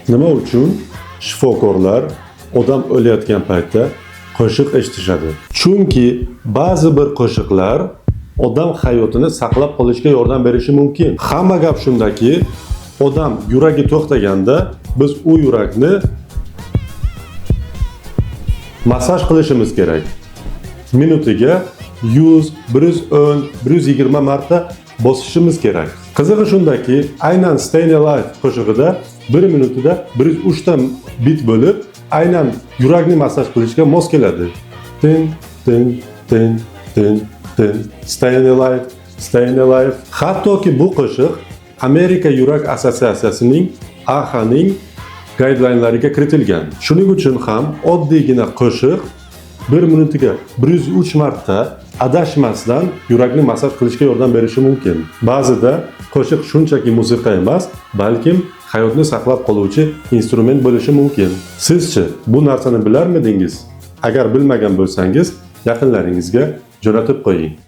Nima uchun shifokorlar odam o'layotgan paytda qo'shiq eshitishadi? Chunki ba'zi bir qo'shiqlar odam hayotini saqlab qolishga yordam berishi mumkin. Hamma gap shundaki, odam yuragi to'xtaganda biz u yurakni massaj qilishimiz kerak. Minutiga 100, 110, 120 marta bosishimiz kerak. Qizig'i shundaki, aynan "Stayin' Alive" qo'shig'ida 1 minutida 103 ta bit bo'lib, aynan yurakni massaj qilishga mos keladi. Tin, tin, tin, tin, tin. Stayin' Alive, Stayin' Alive. Hattoki bu qo'shiq Amerika yurak assotsiatsiyasining, AHAning guidelinelariga kiritilgan. Shuning uchun ham oddiygina qo'shiq 1 minutiga 103 marta adashmasdan yurakni massaj qilishga yordam berishi mumkin. Ba'zida qo'shiq shunchaki musiqa emas, balkim hayotni saqlab qoluvchi instrument bo'lishi mumkin. Sizchi bu narsani bilarmidingiz? Agar bilmagan bo'lsangiz, yaqinlaringizga jo'natib qo'ying.